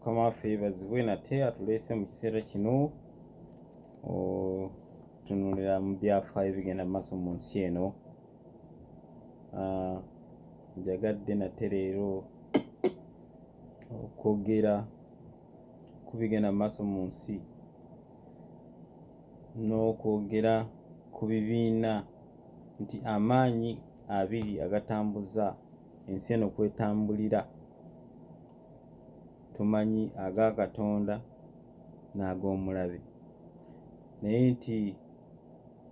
Mukama waffe yeebazibwe nate atuleese mu kiseera kino otunuulira mu byafaayo ebigenda mu maaso mu nsi eno. Njagadde nate leero okwogera ku bigenda mu maaso mu nsi n'okwogera ku bibiina nti amaanyi abiri agatambuza ensi eno kwetambulira tumanyi aga Katonda n'ag'omulabe, naye nti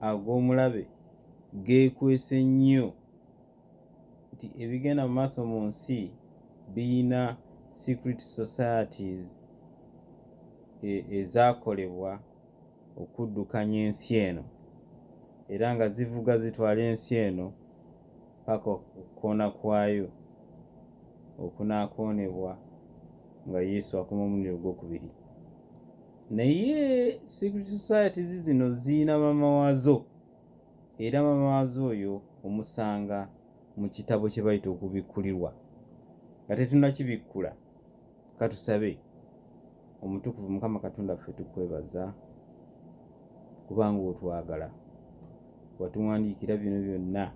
ag'omulabe geekwese nnyo nti ebigenda mu maaso mu nsi biyina secret societies ezaakolebwa okuddukanya ensi eno era nga zivuga zitwala ensi eno paka okukoona kwayo okunaakoonebwa nga Yesu akoma omulundi ogwokubiri. Naye secret societies zino ziyina maama waazo era maama waazo oyo omusanga mu kitabo kye bayita Okubikkulirwa. Nga tetunnakibikkula, katusabe. Omutukuvu Mukama Katonda ffe tukwebaza kubanga otwagala. Watuwandiikira bino byonna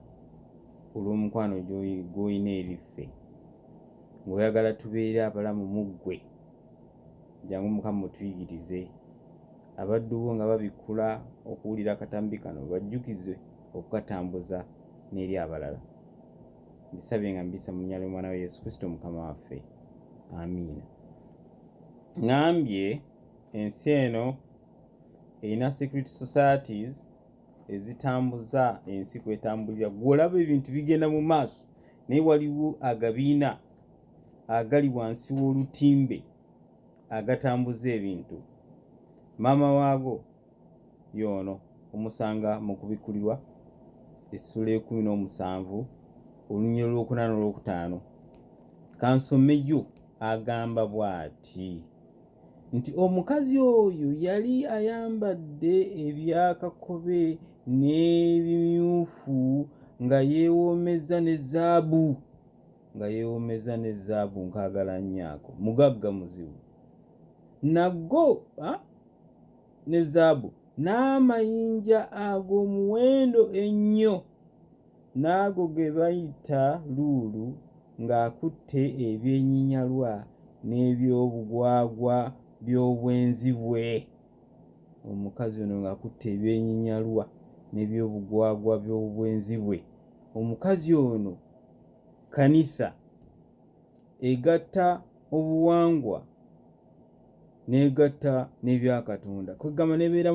olw'omukwano gw'olina eri ffe, ng'oyagala tubeere abalamu mu ggwe. Jangu Mukama otuyigirize. Abaddu bo nga babikkula okuwulira akatambi kano, bajjukize okukatambuza n'eri abalala. Mbisabye nga mbiyisa mu linnya ly'Omwana we Yesu Kristo Mukama waffe. Amiina. Ŋambye ensi eno erina secret societies ezitambuza ensi kwetambulira. Gwe olaba ebintu bigenda mu maaso, naye waliwo agabiina agali wansi w'olutimbe agatambuza ebintu. Maama waago y'ono omusanga mu Kubikkulirwa essula 17 olunyiriri olwokuna n'olwokutaano. Kansomeyo agamba bw'ati nti omukazi oyo yali ayambadde ebya kakobe n'ebimyufu nga yeewoomezza ne zaabu nga yeewoomezza ne zaabu nkaagala nnyo ako mugagga muzibu nago ne zaabu n'amayinja ag'omuwendo ennyo n'ago ge bayita luulu ng'akutte ebyenyinyalwa n'eby'obugwagwa by'obwenzi bwe. Omukazi ono ng'akutte ebyenyinyalwa n'eby'obugwagwa by'obwenzi bwe. Omukazi ono kkanisa egatta obuwangwa n'egatta n'ebya Katonda, kwegamba n'ebeera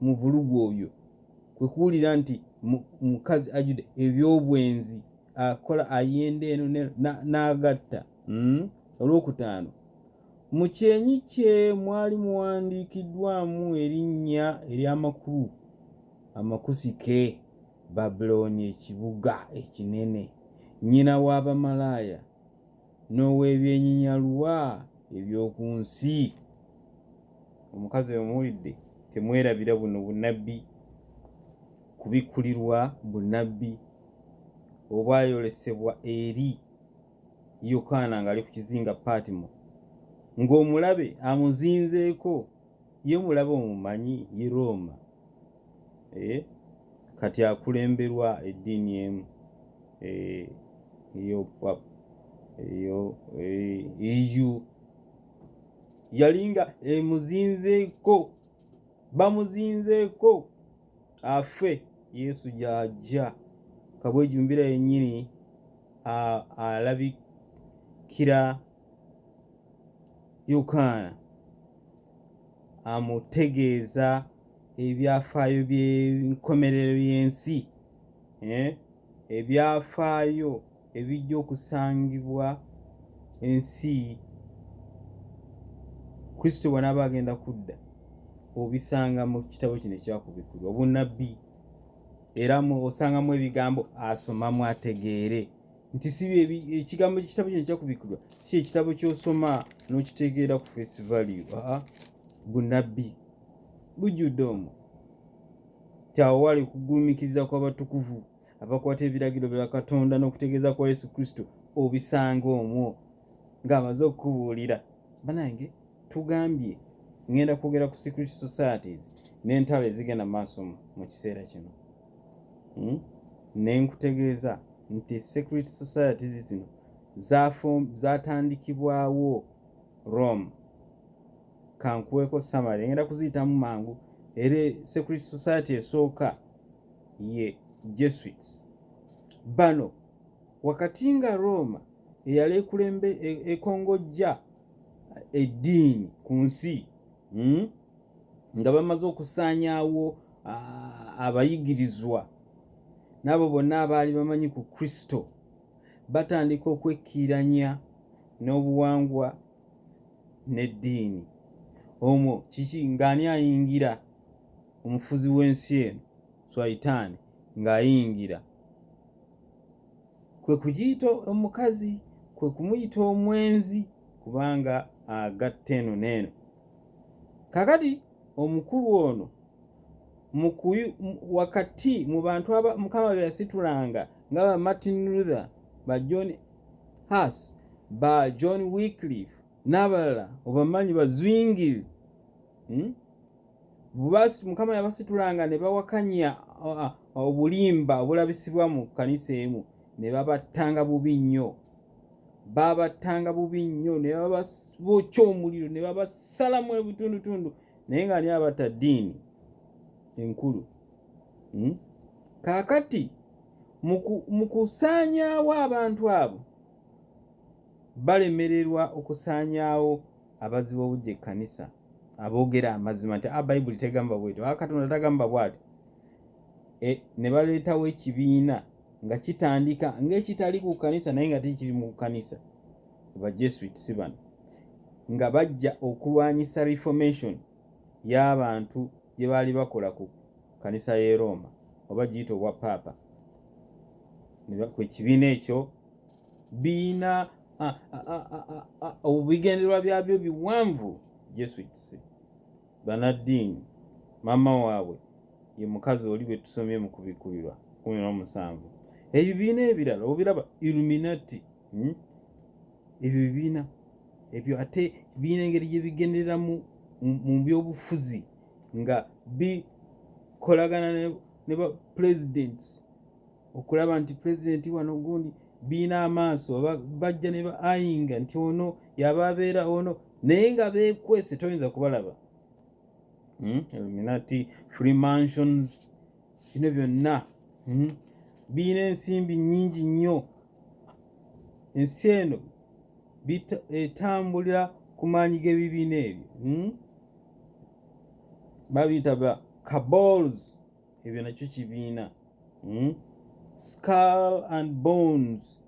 mu vulugu oyo, kwe kuwulira nti mukazi ajjudde eby'obwenzi akola ayenda eno n'agatta. Olwokutaano, mu kyenyi kye mwali muwandiikiddwamu erinnya ery'amakulu amakusike, Babulooni ekibuga ekinene, nnyina wa bamalaaya n'ow'ebyenyinyalwa eby'oku nsi. Omukazi oyo muwulidde, temwerabira buno bunnabbi, kubikkulirwa bunnabbi obwayolesebwa eri Yokaana ng'ali ku kizinga Patmo, ng'omulabe amuzinzeeko. Ye mulabe omumanyi, ye Rooma. Eh, kati akulemberwa eddiini emu eh, ey'obupapa eyo eh, EU yalinga emuzinzeeko, bamuzinzeeko afe. Yesu gy'ajja kabwejumbira yennyini alabikira Yokaana amutegeeza ebyafaayo by'enkomerero y'ensi, eh, ebyafaayo ebijja okusangibwa ensi Kristo bw'anaaba agenda kudda, obisanga mu kitabo kino ekyakubikkulwa obunnabbi, era osangamu ebigambo asomamu ategeere nti si ekigambo ekitabo kino ekyakubikkulwa si ekitabo ky'osoma n'okitegeera ku face value. Aa, bunnabbi bujjudde omwo nti awo wali okugulumikiriza kw'abatukuvu abakwata ebiragiro bya Katonda n'okutegeeza kwa Yesu Kristo, obisanga omwo ng'amaze okukubuulira. Banange, tugambye ŋŋenda kwogera ku secret societies n'entalo ezigenda maaso mu kiseera kino. Ne nkutegeeza nti secret societies zino zatandikibwawo Rome. Kankuweeko summary, ngenda kuziyitamu mangu. Era secret society esooka ye Jesuits. Bano wakati nga Roma eyali ekulembe ekongojja eddiini ku nsi, Nga bamaze okusaanyaawo abayigirizwa n'abo bonna abaali bamanyi ku Kristo, batandika okwekkiiranya n'obuwangwa n'eddiini. Omwo kiki ng'ani ayingira? Omufuzi w'ensi eno, Swayitaani, ng'ayingira, kwe kugiyita omukazi, kwe kumuyita omwenzi, kubanga agatta eno n'eno. Kakati omukulu ono wakati mu bantu Mukama be yasitulanga nga ba Martin Luther, ba John Huss, ba John Wycliffe n'abalala obamanyi, ba Zwingli, Mukama yabasitulanga ne bawakanya obulimba obulabisibwa mu kkanisa emu, ne babattanga bubi nnyo. Babattanga bubi nnyo, ne babookya omuliro, ne babasalamu ebitundutundu. Naye nga ani abatta? Ddiini enkulu. Kaakati mu kusaanyaawo abantu abo, balemererwa okusaanyaawo abazzi b'obujja ekkanisa aboogera amazima nti a Bayibuli tegamba bwetyo, a Katonda tagamba bw'atyo. Ne baleetawo ekibiina nga kitandika ng'ekitali ku kkanisa, naye nga tekiri mu kkanisa, ba Jesuits bano, nga bajja okulwanyisa reformation y'abantu gye baali bakola ku kkanisa y'e Roma, oba giyita obwa paapa. Ku ekibiina ekyo biina ebigendererwa byabyo biwanvu. Jesuits banaddiini, maama waabwe ye mukazi oli bwe tusomye mu Kubikkulirwa 17. Ebibiina ebirala obiraba, Illuminati, Ebyo bibiina ebyo ate biina engeri gye bigendereramu mu byobufuzi, nga bikolagana ne ba presidents okulaba nti pulezidenti wano gundi. Biina amaaso, bajja ne ba ayinga nti ono yaba abeera ono, naye nga beekwese, toyinza kubalaba. Illuminati, Freemasons, bino byonna, Biina ensimbi nnyingi nnyo. Ensi eno etambulira ku maanyi g'ebibiina ebyo, Babiyita ba cabals, ebyo nakyo kibiina. Skull and Bones,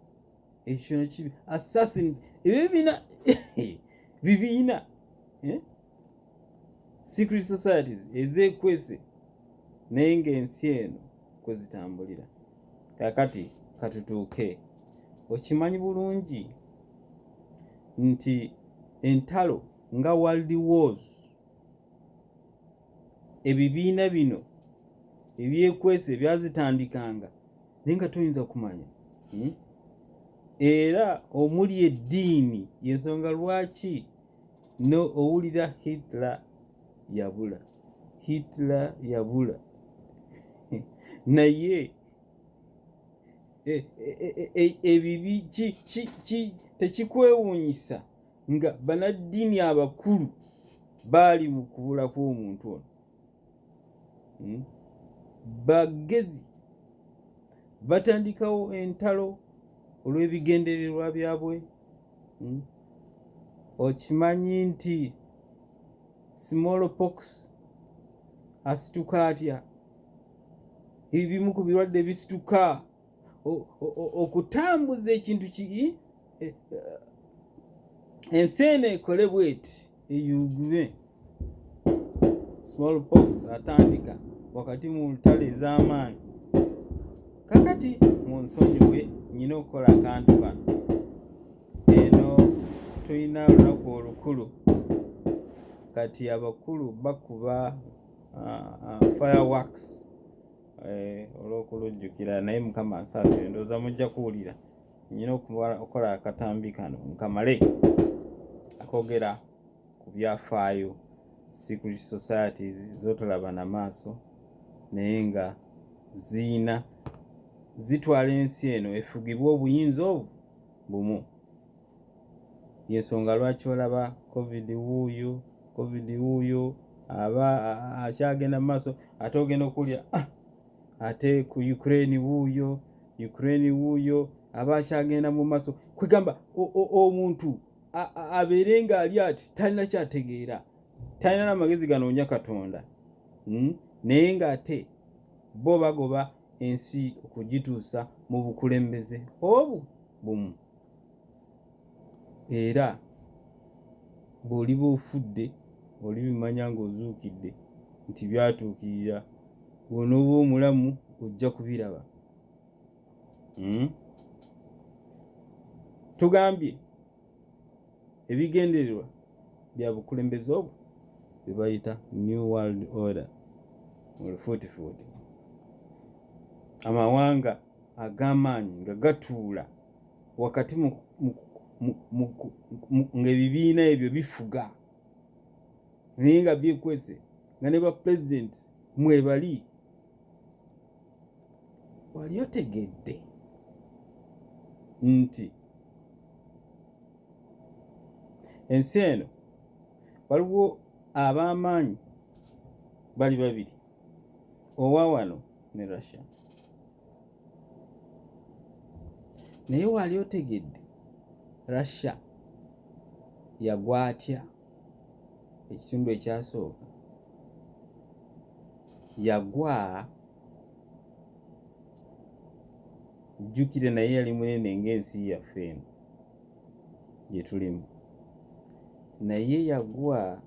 ekyo nakyo. Assassins, ebyo bibiina, bibiina, eh? Secret societies ezeekwese, naye ng'ensi eno kwe zitambulira. Kakati katutuuke, okimanyi bulungi nti entalo nga world wars, ebibiina bino ebyekwese byazitandikanga, naye nga toyinza kumanya, Era omuli eddiini, yensonga lwaki no owulira Hitler yabula, Hitler yabula, naye ebibi tekikwewuunyisa nga banaddiini abakulu baali mu kubula kw'omuntu ono, Bagezi batandikawo entalo olw'ebigendererwa byabwe, Okimanyi nti smallpox asituka atya? Ebimu ku birwadde bisituka okutambuza ekintu ki, ensi eno ekole bweti, eyugume. Smallpox atandika wakati mu lutalo ez'amaanyi. Kakati munsonyiwe, nyina okukola akantu kano. Eno tulina olunaku olukulu, kati abakulu bakuba fireworks olw'okulujjukira, naye Mukama nsaasire, ndowooza mujja kuwulira. Nyina okukola akatambi kano nkamale. kwogera ku byafaayo, secret societies z'otolaba na maaso naye nga ziyina zitwala ensi eno efugibwe obuyinza obwo bumu. Yensonga lwaki olaba covid wuuyo, covid wuuyo aba akyagenda mu maaso, ate ogenda okulya ate ku Ukraine wuuyo, Ukraine wuuyo aba akyagenda mu maaso. Kwegamba omuntu abeere ng'ali ati talina kyategeera, talina n'amagezi ganoonya Katonda, Naye ng'ate bo bagoba ensi okugituusa mu bukulembeze obwo bumu. Era bw'oliba ofudde olibimanya ng'ozuukidde nti byatuukirira, bw'onooba omulamu ojja kubiraba. Tugambye ebigendererwa bya bukulembeze obwo bye bayita New World Order mu lufuutifuuti, amawanga ag'amaanyi nga gatuula wakati ng'ebibiina ebyo bifuga naye nga byekwese nga ne ba pulezidenti mwebali. Wali otegedde nti ensi eno waliwo ab'amaanyi bali babiri, owa wano ne Russia? Naye wali otegedde Russia yagwa atya ekitundu ekyasooka? Yagwa, jjukire, naye yali munene ng'ensi yaffe eno gye tulimu, naye yagwa.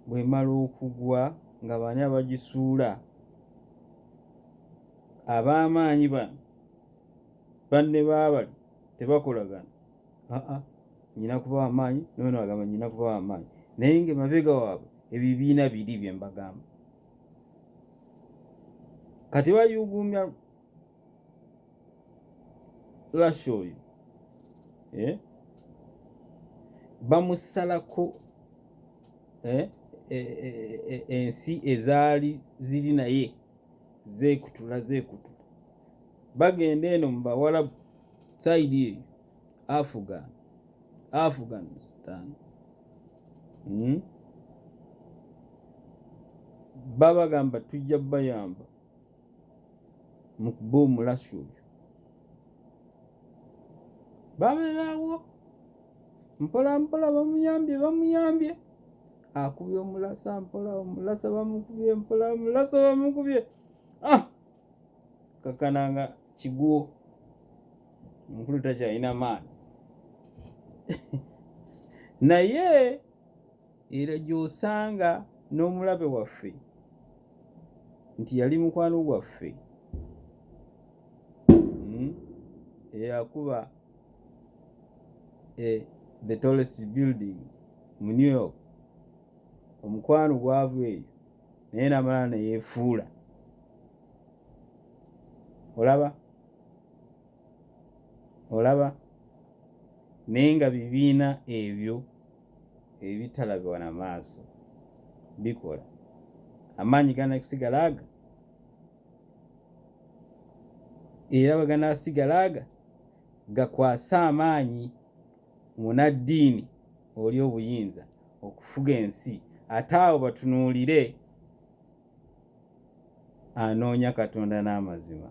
Bwemala okugwa nga bani abagisuula? Ab'amaanyi bano banne baabali tebakolagana. Aa, nyina kuba wamaanyi, nono agamba nyina kuba wamaanyi, naye nga emabega waabwe ebibiina biri bye mbagamba. Kati bayugumya Russia oyo, eh? Bamusalako ensi ezaali ziri naye zeekutula zeekutula, bagenda eno mu Bawarabu side eyo, Afghanistan, Babagamba tujja bayamba mu kuba omulasi oyo. Babeerawo mpola mpola, bamuyambye bamuyambye, akubye omulasa mpola, omulasa bamukubye mpola, omulasa bamukubye, ah! Kakananga kigwo, omukulu takyalina maanyi. Naye era gy'osanga n'omulabe waffe nti yali mukwano gwaffe, Eyakuba the tallest building mu New York, omukwano gwavu eyo, naye namala neyefuula. Olaba, olaba, naye nga bibiina ebyo ebitalabibwa na maaso bikola amaanyi ganakusigala aga, era bwe ganaasigala aga gakwase amaanyi munaddiini oli obuyinza okufuga ensi, ate awo batunuulire anoonya Katonda n'amazima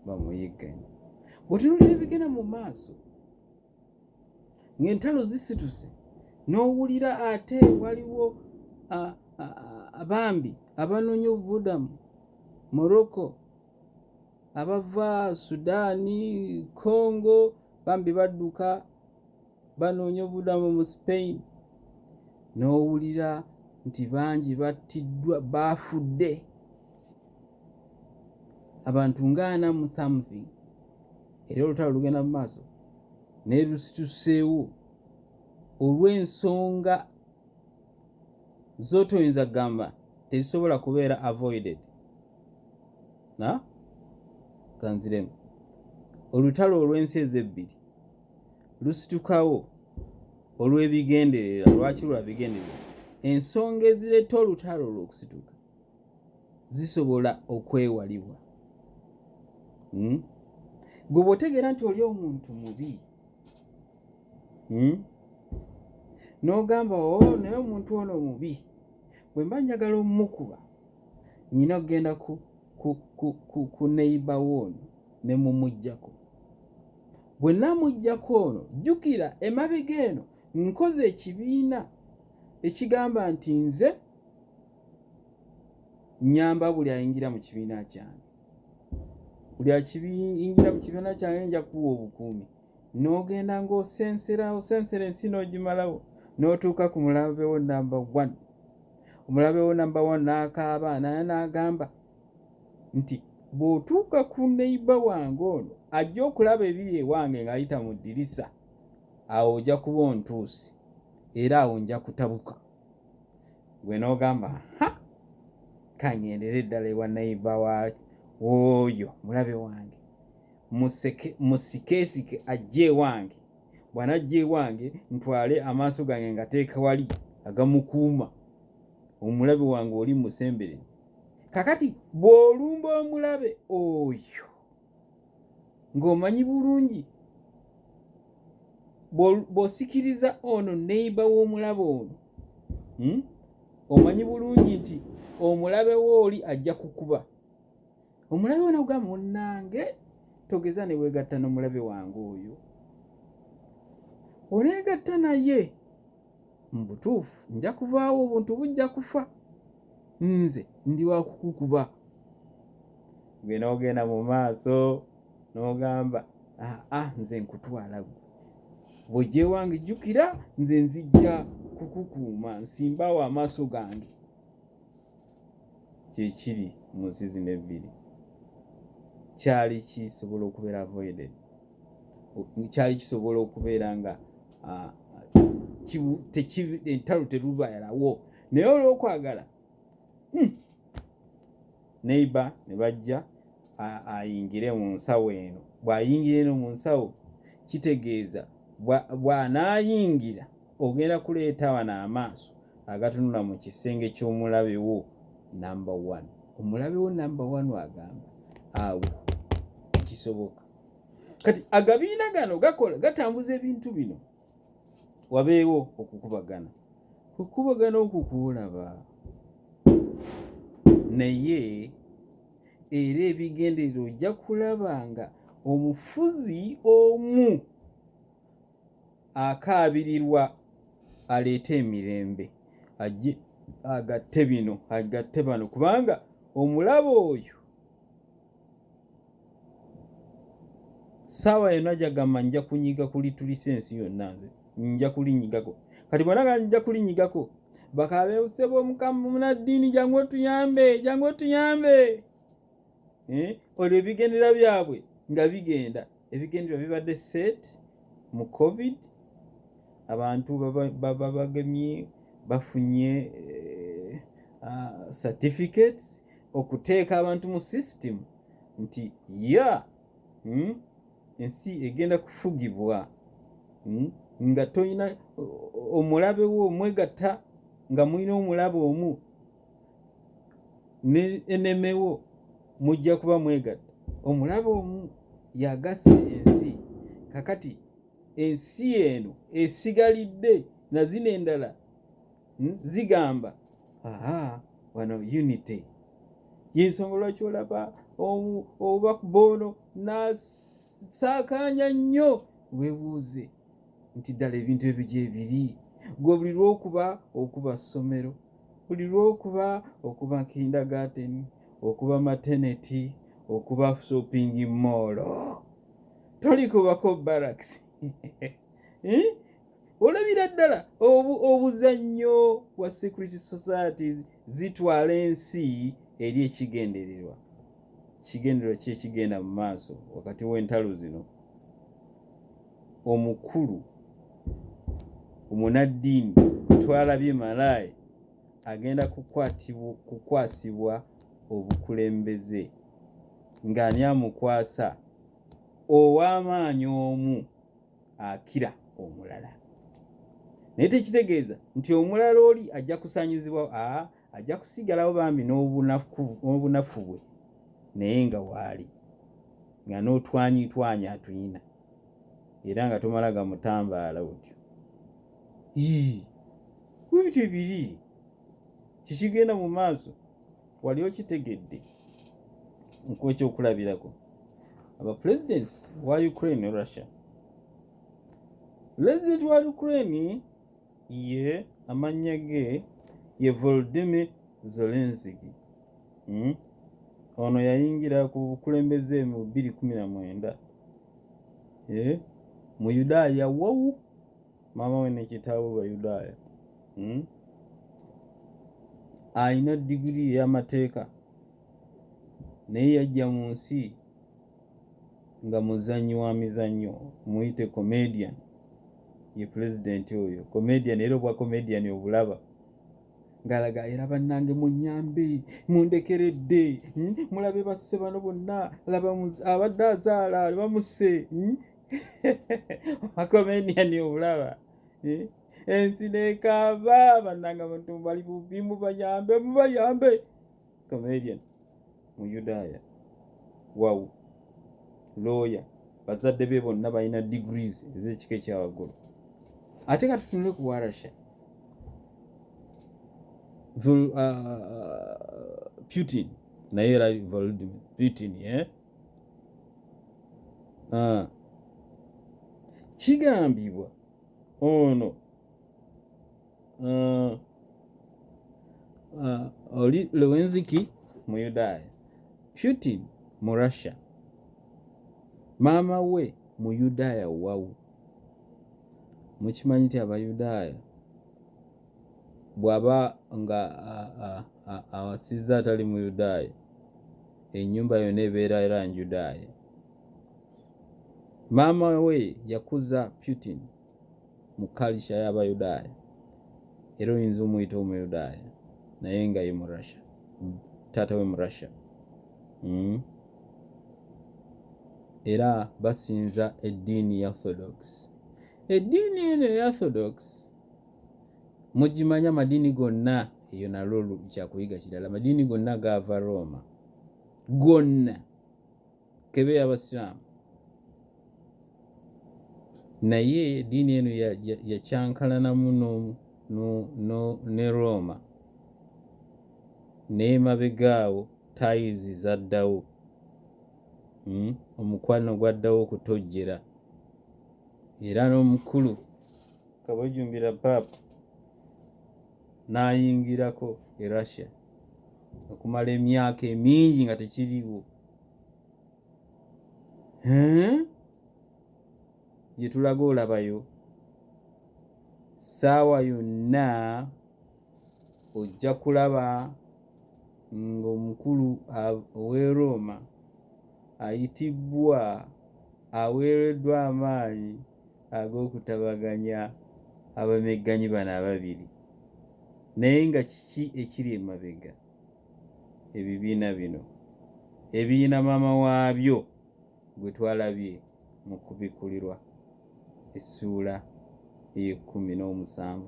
bamuyigganye. Bw'otunuulira ebigenda mu maaso ng'entalo zisituse, n'owulira ate waliwo abambi abanoonya obubudamu Morocco, abava Sudaani, Congo, bambi badduka banoonya obubudamu mu Spain, n'owulira nti bangi battiddwa, baafudde abantu ng'ana mu something, era olutalo lugenda mu maaso naye lusituseewo olw'ensonga z'otoyinza kugamba tezisobola kubeera avoided. Na kanziremu, olutalo olw'ensi ezebbiri lusitukawo olw'ebigendererwa. Lwaki lwa bigendererwa? Ensonga ezireeta olutalo olwo okusituka zisobola okwewalibwa. Gwe bw'otegeera nti oli omuntu mubi, N'ogamba, "Oh, naye omuntu ono mubi, bwe mba njagala omukuba nyina okugenda ku neighbor wo ono ne mumuggyako. Bwe namuggyako ono, jjukira emabega eno nkoze ekibiina ekigamba nti nze nnyamba buli ayingira mu kibiina kyange. Buli akiyingira mu kibiina kyange nja kuwa obukuumi." N'ogenda ng'osensera osensera ensi n'ogimalawo n'otuuka ku mulabe wo number one. Omulabe wo number one n'akaaba naye n'agamba nti bw'otuuka ku neighbor wange ono ajja okulaba ebiri ewange ng'ayita mu ddirisa, awo ojja kuba ontuuse era awo nja kutabuka. Gwe n'ogamba, "Ha, kangendere ddala ewa neighbor wa oyo mulabe wange, musikeesike ajje ewange. Bw'anajja ewange ntwale amaaso gange ngateeka wali agamukuuma, omulabe wange oli musemberere." Kakati bw'olumba omulabe oyo ng'omanyi bulungi bw'osikiriza ono neighbor w'omulabe ono, Omanyi bulungi nti omulabe wo oli ajja kukuba. Omulabe wo n'agamba, "Munnange, togeza ne weegatta n'omulabe wange oyo. Oneegatta naye mu butuufu nja kuvaawo, obuntu bujja kufa, nze ndi wa kukukuba." Gwe n'ogenda mu maaso n'ogamba, "Aa, nze nkutwala ggwe. Bw'ojja ewange jjukira nze nzija kukukuuma, nsimbaawo amaaso gange." Kye kiri mu nsi zino ebbiri. Kyali kisobola okubeera avoided. Kyali kisobola okubeera nga entalo terubeerawo, naye olw'okwagala neighbor ne bajja ayingire mu nsawo eno. Bw'ayingira eno mu nsawo, kitegeeza bw'anaayingira ogenda kuleeta wano amaaso agatunula mu kisenge ky'omulabe wo number one. Omulabe wo number one agamba awo kisoboka. Kati agabiina gano gakola gatambuza ebintu bino, wabeewo okukubagana. Okukubagana okwo kw'olaba, naye era ebigendererwa ojja kulaba nga omufuzi omu akaabirirwa aleete emirembe, ajje agatte bino, agatte bano, kubanga omulabe oyo ssaawa yonna gy'agamba nja kunyiga kulitulisa ensi yonna, nze nja kulinyigako. Kati bw'anaga nja kulinyigako, bakaabe, "Ssebo omukama munaddiini, jangu otuyambe, jangu otuyambe." Olwo ebigendererwa byabwe nga bigenda, ebigendererwa bibadde set mu COVID, abantu baba bagemye, bafunye certificates okuteeka abantu mu system nti ya ensi egenda kufugibwa nga toyina omulabe wo omwegatta, nga mulina omulabe omu ne enemy wo mujja kuba mwegatta. Omulabe omu yagasse ensi. Kakati ensi eno esigalidde na zino endala zigamba, "Aa, wano unity." Y'ensonga lwaki olaba oba ono n'asaakaanya nnyo. Weebuuze nti ddala ebintu ebyo gyebiri? Gwe buli lw'okuba okuba ssomero, buli lw'okuba okuba kindergarten, okuba maternity, okuba shopping mall, tolikubako barracks. Eh? Olabira ddala obuzannyo bwa secret societies zitwala ensi eri ekigendererwa. Kigendererwa ki ekigenda mu maaso wakati w'entalo zino? Omukulu omunaddiini gwe twalabye Malaayi agenda kukwasibwa obukulembeze. Ng'ani amukwasa? Ow'amaanyi omu akira. omulala. Naye tekitegeeza nti omulala oli ajja kusaanyizibwawo, aa, ajja kusigalawo bambi n'obunafu bwe, naye nga waali nga n'otwanyitwanya atuyina era nga tomala gamutambaala otyo. Yii, bwe bityo biri kikigenda mu maaso. Wali okitegedde? Nkuwa ekyokulabirako, abapresidents wa Ukraine ne Russia. Pulezidenti wa Ukraine ye amannya ge ye Volodymyr Zelensky. Ono yayingira ku bukulembeze mu 2019. Eh? Muyudaaya wawu, maama we ne kitaawe Bayudaaya. Alina diguli ey'amateeka, naye yajja mu nsi nga muzannyi wa mizannyo, muyite comedian. Ye pulezidenti oyo comedian, era obwa comedian obulaba ng'alaga era, "Bannange munyambe, mundekeredde, Mulabe basse bano bonna, laba abadde azaala bamusse." Comedian obulaba, eh? Ensi nekaaba, "Bannange abantu bali bubi, mubayambe, mubayambe." Comedian Muyudaaya wawu, lawyer, bazadde be bonna balina degrees ez'ekika ekyawaggulu. Ate ka tutunule ku wa Russia, Putin, naye era Volodymyr Putin, eh? Kigambibwa ono oli Zelensky Muyudaaya, Putin mu Russia, maama we Muyudaaya wawu. Mukimanyi nti Abayudaaya bw'aba nga awasizza atali Muyudaaya, ennyumba yonna ebeera era Njudaaya. Maama we yakuza Putin mu culture y'Abayudaaya, era oyinza omuyita Omuyudaaya, naye nga ye mu Russia, taata we mu Russia. Era basinza eddiini ya Orthodox. Eddiini eno eya Orthodox mugimanyi, amadiini gonna eyo nalwo kyakuyiga kirala, amadiini gonna gaava Roma gonna, kebe y'Abasiraamu. Naye eddiini eno yakyankalanamu ne Roma, n'emabega awo ties zaddawo, Omukwano gwaddawo okutojjera, era n'omukulu Kabajumbira paapa n'ayingirako e Russia okumala emyaka emingi nga tekiriwo. Gye tulaga olabayo ssaawa yonna ojja kulaba ng'omukulu ow'e Roma ayitibbwa, aweereddwa amaanyi ag'okutabaganya abamegganyi bano ababiri. Naye nga kiki ekiri emabega? Ebibiina bino ebiyina maama waabyo gwe twalabye mu Kubikkulirwa essuula ey'e17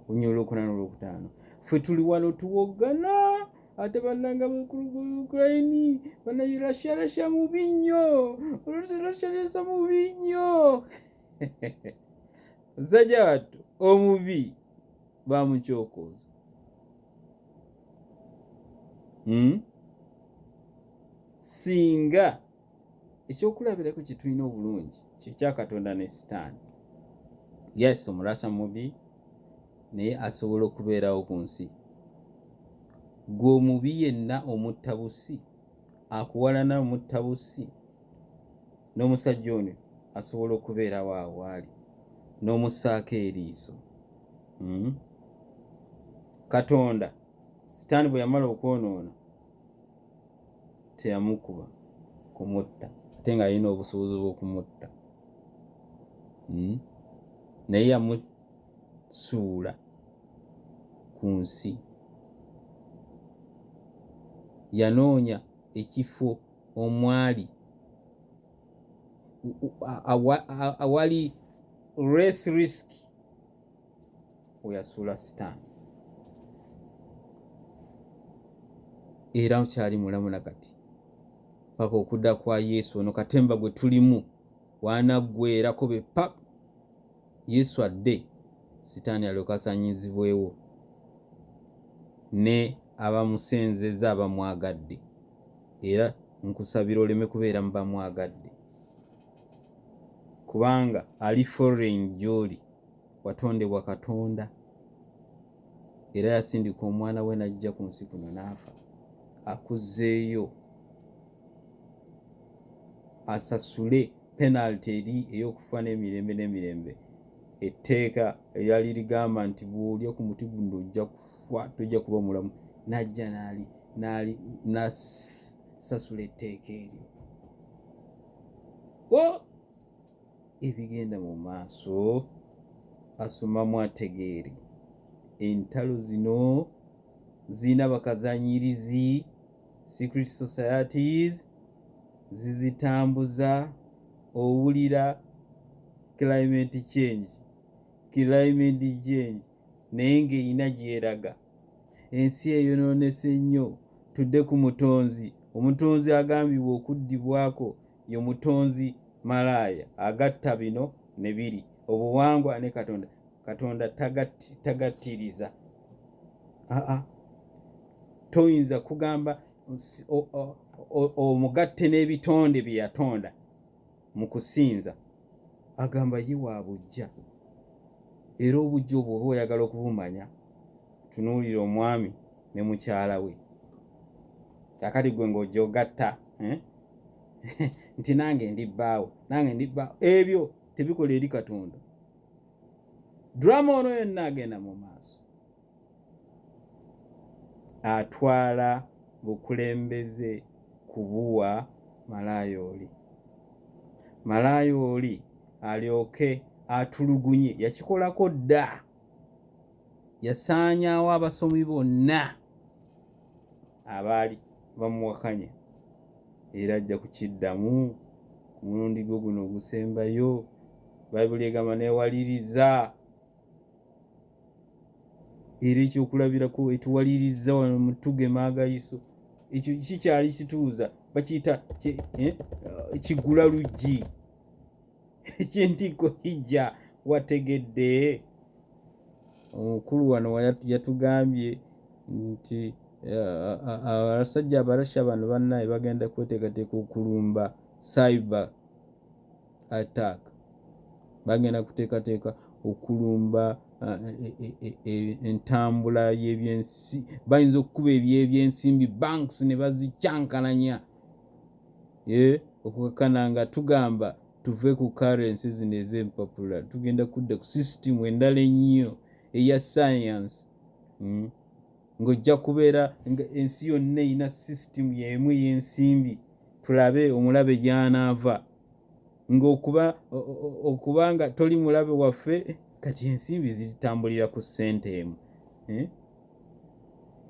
olunyiriri olwokuna n'olwokutaano. Ffe tuli wano tuwoggana, ate bannange Ukraine, bannaye Russia, Russia mubi nnyo, Russia, Russia mubi nnyo. Musajja wattu omubi bamukyokooza. Singa ekyokulabirako kye tulina obulungi kyekya Katonda ne Sitaani. Yes, Omurasha mubi, naye asobola okubeerawo ku nsi. Gwe omubi yenna omutta busi, akuwalana omutta busi, n'omusajja ono asobola okubeerawo awo ali n'omussaako eriiso. Katonda Sitaani bwe yamala okwonoona teyamukuba kumutta, ate ng'alina obusobozi bw'okumutta. Naye yamusuula ku nsi, yanoonya ekifo omwali awali. Race risk weyasuula sitaani era kyali mulamu nakati paka okudda kwa Yesu. Ono katemba gwe tulimu wanaggwerako be pap Yesu adde, sitaani alyoke asanyizibwewo ne abamusenzeza abamwagadde. Era nkusabira oleme kubeera mu bamwagadde, kubanga ali foreign gy'oli. Watondebwa Katonda, era yasindika omwana we n'ajja ku nsi kuno n'afa akuzzeeyo asasule penalty eri ey'okufa n'emirembe n'emirembe. Etteeka eryali ligamba nti bw'olya ku muti guno ojja kufa, tojja kuba mulamu, n'ajja n'ali n'ali n'asasula etteeka eryo. O ebigenda mu maaso asomamu ategeere entalo zino zirina bakazanyirizi, secret societies zizitambuza. Owulira climate change, climate change, naye ng'erina gyeraga. Ensi eyonoonese nnyo, tudde ku mutonzi. Omutonzi agambibwa okuddibwako ye mutonzi malaaya agatta bino ne biri, obuwangwa ne Katonda. Katonda tagattiriza. Aa, toyinza kugamba omugatte n'ebitonde bye yatonda mu kusinza. Agamba ye wa bujja, era obujja obwo oba oyagala okubumanya, tunuulira omwami ne mukyala we. Kakati gwe ng'ojja ogatta, eh? Nti nange ndi bbaawe, nange ndi bbaawe, ebyo tebikola eri Katonda. Drama ono yonna agenda mu maaso atwala bukulembeze kubuwa malaaya oli. Malaaya oli alyoke atulugunye. Yakikolako dda, yasaanyaawo abasomi bonna abaali bamuwakanya, era ajja kukiddamu ku mulundi gwe guno ogusembayo. Bayibuli egamba newaliriza, era ekyokulabirako etuwaliriza wano mutugema agayiso, ekyo kikyali kituuza, bakiyita kigula luggi eky'entikko kijja. Wategedde omukulu wano yatugambye nti abasajja Abarasha bano bannaye bagenda kweteekateeka okulumba, cyber attack, bagenda kuteekateeka okulumba entambula y'ebyensi, bayinza okukuba ebyebyensimbi, banks ne bazikyankalanya, okukakana nga tugamba tuve ku currency zino ez'empapula, tugenda kudda ku system endala ennyo eya science, Ng'ojja kubeera nga ensi yonna erina system y'emu ey'ensimbi. Tulabe omulabe gy'anaava, ng'okuba okuba nga toli mulabe waffe, kati ensimbi zitambulira ku ssente emu, eh?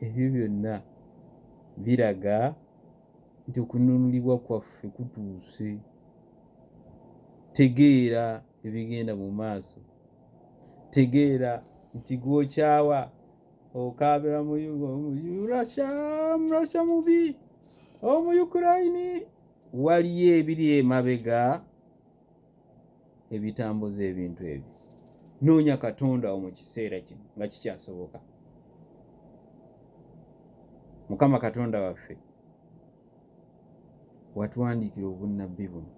Ebyo byonna biraga nti okununulibwa kwaffe kutuuse. Tegeera ebigenda mu maaso, tegeera nti gw'okyawa okaabira mu Russia, Russia mubi, omu Ukraine, waliyo ebiri emabega ebitambuza ebintu ebyo. Noonya Katonda wo mu kiseera kino nga kikyasoboka. Mukama Katonda waffe, watuwandiikira obunnabbi buno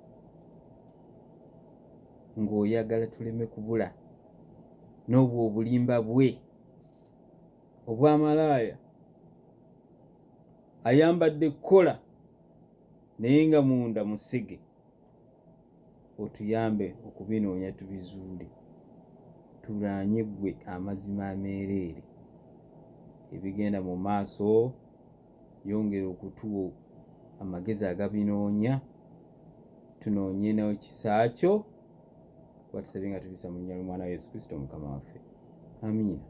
ng'oyagala tuleme kubula n'obwo obulimba bwe obwamalaaya ayambadde kkola naye nga munda musege. Otuyambe okubinoonya tubizuule, tulwanye ggwe amazima ameereere. Ebigenda mu maaso, yongera okutuwa amagezi agabinoonya, tunoonye n'ekisa kyo, kuba tusabye nga tubisa mu linnya ly'omwana wa Yesu Kristo Mukama waffe, amiina.